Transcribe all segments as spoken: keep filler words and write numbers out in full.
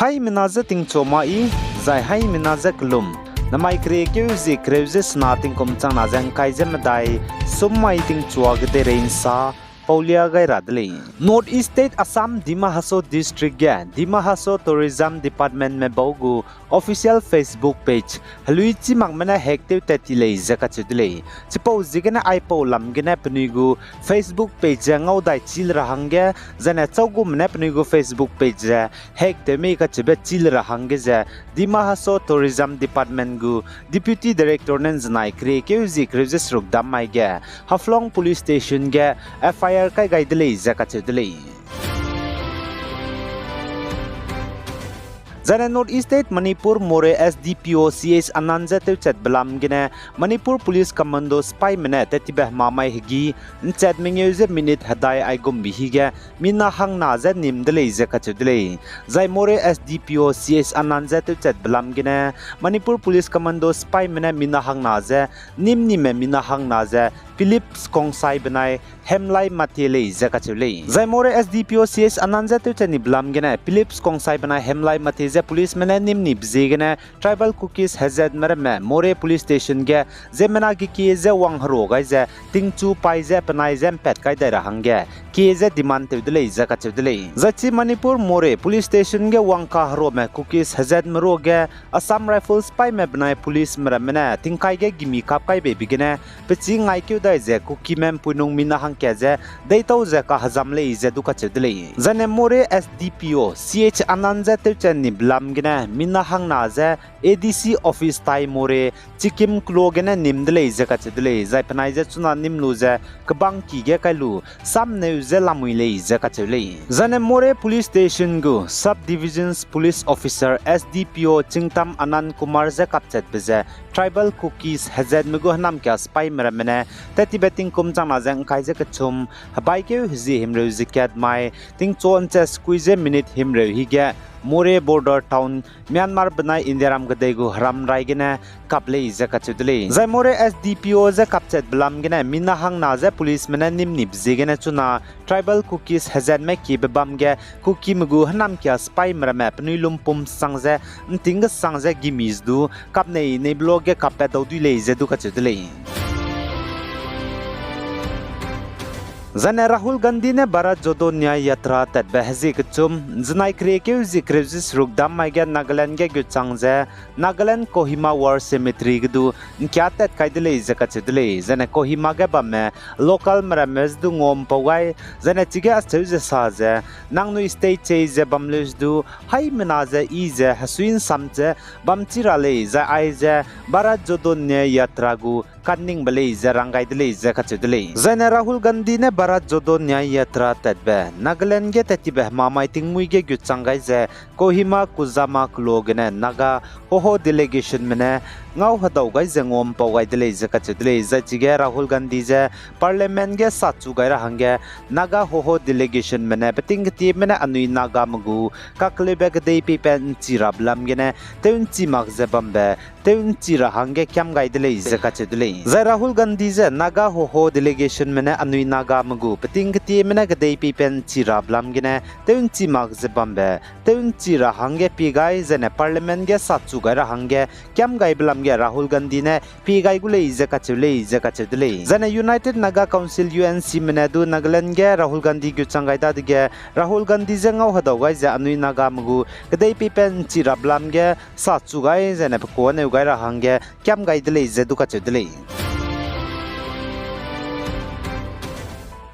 Haimena je tingchua ma i, zai haimena je kelum. Namai keriekeu zie kereu ze sena tingkum changna ze ngkai ze medai, sum mai tingchua ge deirei nsa, paulia gai ra de lei. North East State Assam Dima Hasao District ge Dima Hasao Tourism Departmentme bau gu official Facebook page helui chî makme ne hack tew tat ti lei ze kacheu de lei. Chipau ziegene aipau lam gene penui gu Facebook page ze ngau dai chî le ra hangge, zaine châugume ne penui gu Facebook page ze hack tew mei kacheube chî le ra hangge ze, Dima Hasao Tourism Department gu Deputy Director ne nzenai keriekeu zie kereu ze seruk dam mai ge, Haflong Police Station ge F I R kai gai de lei ze kacheu de lei. Zaine North East State Manipur Moreh S D P O C H Anand je tewchatbe lam gene, Manipur Police Commando sipaime ne tat tibe hemamai hegî, nchat mengeu ze minute hedai aigumbe hige, mina hangna je nim de lei ze kacheu de lei. Zai Moreh S D P O C H Anand je tewchatbe lam gene, Manipur Police Commando sipaime ne mina hangna ze, nim nime mina hangna ze, Philips Kongsai benai Hemlai Mathe lei ze kacheu lei. Zai Moreh S D P O C H Anand je tewchat nibe lam gene, Philips Kongsai benai Hemlai Mathe je policeme ne nim nibe ziegene, Tribal Kukis hezatme ramme Moreh Police Station ge, ziemmena ge kie ze wang herua gai ze, tingchu pai ze penai ze mpat kai dai ra hangge, kie ze demand tew de lei ze kacheu de lei. Zai chi Manipur Moreh Police Station ge wang kaheruame Kukis hezatme ruage, Assam Rifles sipaime benai policeme ramme ne tingkai ge gimi kap kai beibe gene, pechî ngaikeu dai ze Kukime mpuinung mina hangkat ze deîtau ze kahezam lei ze du kacheu de lei. Zaine Moreh S D P O C H Anand je tewchat nibe lam gene mina hangna ze A D C office tai Moreh Chikim kelo gene nim de lei ze kacheu de lei. Zai penai je chuna nim lu ze kebangki ge kai lu samneu ze lamui lei ze kacheu lei. Zaine Moreh Police Station gu Sub Divisions Police Officer S D P O Chingtam Anand Kumar je kapchatbe ze Tribal Kukis hezatme gu hênamkia sipaime ramme ne tat tibe tingkum changna ze ngkai ze kechum hebaikeu hezie himreu ze kat mai tingchu nchat sekui ze minute himreu hige Moreh border town Myanmar benai Indiaram kedei gu heram rai gene kap lei ze kacheu de lei. Zai Moreh S D P O je kapchatbe lam gene mina hangna je policeme ne nim nibe ziegene chuna Tribal Kukis hezatme kiebe bam ge Kukime gu hênamkia sipaime ramme penui lumpum sang ze, nting kesang ze gimi ze du, kapnei neibe lo ge kappat dau dui lei ze du kacheu de lei. Zaine Rahul Gandhi ne Bharat Jodo Nyay Yatra tatbe hezie kechum, nzenai keriekeu zie kereu ze seruk dam mai ge Nagaland ge gutchang ze, Nagaland Kohima War Cemetery ge du ngkia tat kai de lei ze kacheu de lei. Zaine Kohima ge bamme localme ramme ze du nguampau gai, zaine chige acheu ze sa ze, nangnui state chei ze bam leu ze du, haimena ze i ze hesui nsam ze bam chi ra lei, zai aize Bharat Jodo Nyay Yatra gu kaningbe lei ze rang gai de lei ze kacheu de lei. Zaine Rahul Gandhi ne Bharat Jodo Nyay Yatra tatbe Nagaland ge tat tibe hemamai tingmuî ge gutchang gai ze Kohima Kuzama kelo gene Naga Hoho delegationme ne ngau hedau gai ze nguampau gai de lei ze kacheu de lei. Zai chige Rahul Gandhi ze Parliament ge sachu gai ra hangge Naga Hoho delegationme ne peting ketieme ne anui Nagame gu kakleube kedei peipat nchi rabe lam gene tew nchi mak ze bambe tew nchi ra hangge kiam gai de lei ze kacheu de lei. Zai Rahul Gandhi ze Naga Hoho delegationme ne anui Nagame gu peting ketieme ne kedei peipat nchi rabe lam gene tew nchi mak ze bambe tew nchi ra hangge pie gai, zaine Parliament ge sachu gai ra hangge kiam gaibe lam ge Rahul Gandhi ne pie gai gu lei ze kacheu lei ze kacheu de lei. Zaine United Naga Council, U N Cme ne du Nagaland ge Rahul Gandhi gutchang gai dadege Rahul Gandhi je ngau hedau gai ze anui Nagame gu kedei peipat nchi rabe lam ge sachu gai, zaine pekuaneu gai ra hangge kiam gai de lei ze du kacheu de lei.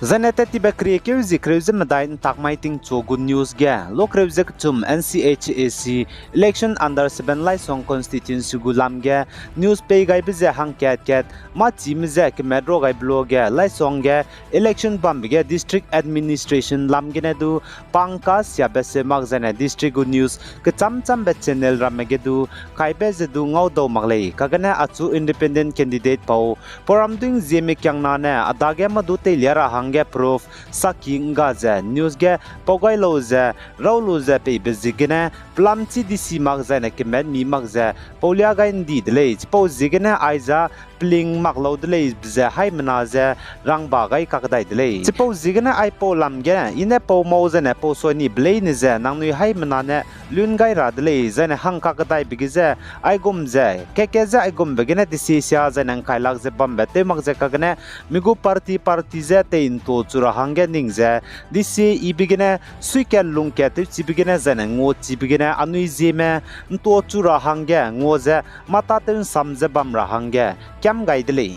Zaine tat tibe keriekeu zie kereu ze medai ntak mai tingchu gu news ge, lokreu ze kechum N C H A C election under seven Laisong constituency gu lam ge news pei gaibe ze hangkat kat mâ chime ze kemet ra gaibe lo ge Laisong ge election bambe ge district administration lam gene du pangka siabe se mak zaine district gu news kechâm châmbe channel ramme ge du kaibe ze du ngau dau mak lei, kagene achu independent candidate pau Puramding Zieme Kiangna ne a dage mâ du teilia ra hang ge proof, saki ’ngga ze news ge pau gai lau ze, rau lu ze peibe ziegene, pelamchi disi mak zaine kemet mi mak ze, paulia gai ’ndi de lei, chipau ziegene aiza peling mak lau de lei ze haimena ze rangba gai kakdai de lei. Chipau ziegene aipau lam ge, i ne pau mau zaine pau soi ni be leine ze, nangnui haimena ne lun gai ra de lei, zaine hang kakdaibe ge ze, aigum ze, keke ze aigumbe gene desiesia zaine ’ngkailak ze bambe tew mak ze kagene, mi gu party party ze tei ’ntua chu ra hangge ning ze, desie yibe gene, suikat lungkat tewchibe gene zaine nguachibe gene, anui zieme ’ntua chu ra hangge ngua ze, mâ tâtew ’nsam ze bam ra hangge kiam gai de lei.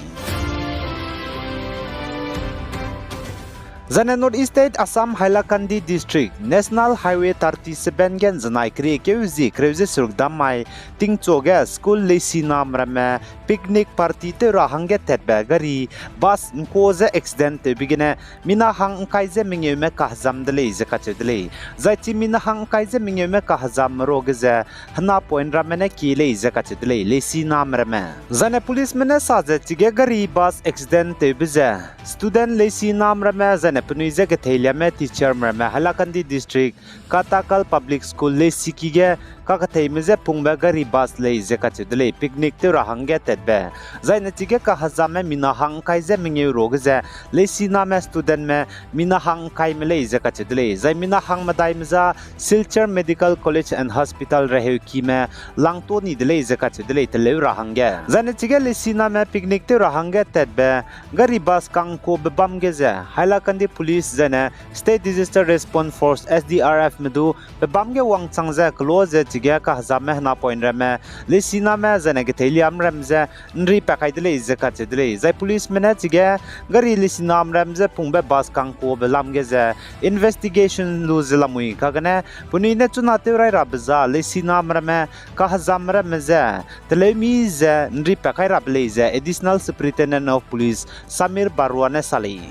Zaine North East State Assam Hailakandi District, National Highway thirty seven ge ’nzenai keriekeu zi kereu ze seruk dam mai, tingchuage school leisi nam ramme picnic party tew ra hangge tatbe gari bus ’ngkua ze accident tewbe gene, mina hang ’ngkai ze mengeume kahezam de lei ze kacheu de lei. Zai chi mina hang ’ngkai ze mengeume kahezam ruage ze, hena point ramme ne kie lei ze kacheu de lei, leisi nam ramme. Zaine policeme ne sa ze chige gari bus accident tewbe ze, student leisi nam ramme zaine penui je ketheiliame teacherme ramme Hailakandi District, Katakal Public School leisiki ge kaketheime je pungbe gari bus lei ze kacheu de lei, picnic tew ra hangge tatbe. Zaine chige kahezamme mina hang ’ngkai ze mengeu ruage ze, leisi name studentme mina hang ’ngkaime lei ze kacheu de lei. Zai mina hang medaime za Silchar Medical College and Hospital reheukime langtua ni de lei ze kacheu de lei teleu ra hangge. Zaine chige leisi name picnic tew ra hangge tatbe gari bus kangkuabe bam ge ze, Hailakandi Police zaine State Disaster Response Force, S D R Fme du pe bam ge wangchang ze kelo ze chige kahezamme hena point ramme, leisi name zaine ketheiliam ram ze ’nri pa kai de lei ze kacheu de lei. Zai policeme ne chige gari leisi nam ram ze pungbe bus kangkuabe lam ge ze investigation lu ze lamui kagene, penui ne chuna tew rai rabe za leisi nam ramme, kahezam ramme ze teleu mi ze ’nri pa kai rabe lei ze Additional Superintendent of Police Samir Barua ne sa lei.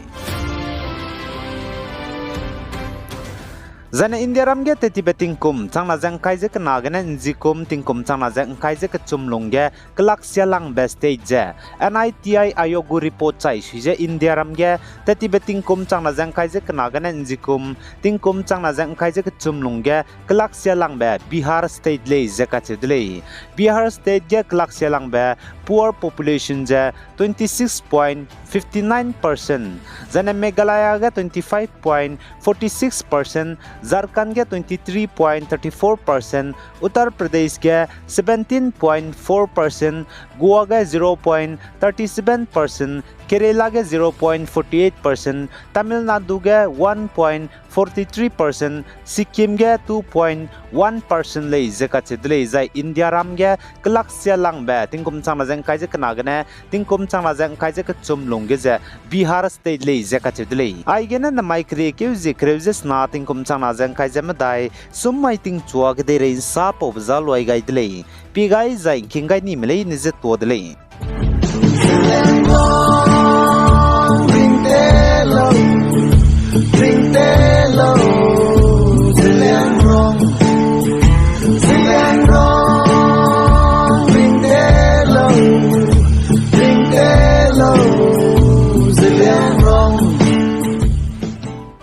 Zaine Indiaram ge tettibe tingkum changna ze ’ngkai ze kena gene ’nzikum tingkum changna ze ’ngkai ze kechum lungge kelaksialangbe state ze, N I T I Aayog gu report chai sui ze Indiaram ge tettibe tingkum changna ze ’ngkai ze kena gene ’nzikum tingkum changna ze ’ngkai ze kechum lungge kelaksialangbe Bihar state lei ze kacheu de lei. Bihar state ge kelaksialangbe poor population ze twenty six point fifty nine percent, zaine Meghalaya ge twenty five point forty six percent, Jharkhand ge twenty three point thirty four percent, Uttar Pradesh ge seventeen point four percent, Goa ge zero point thirty seven percent, Kerala ge zero point forty eight percent, Tamil Nadu ge one point forty three percent, Sikkim ge two point one percent lei ze kacheu de lei, zai Indiaram ge kelaksialangbe tingkum changna ze ’ngkai ze kena gene tingkum changna ze ’ngkai ze kechum lungge ze Bihar state lei ze kacheu de lei. Aigene namai keriekeu zie kereu ze sena tingkum changna ze ’ngkai ze medai, sum mai tingchua kedeirei ’nsa paube za luai gai de lei. Pie gai zai ’ngking gai nime leine ze tuâ de lei.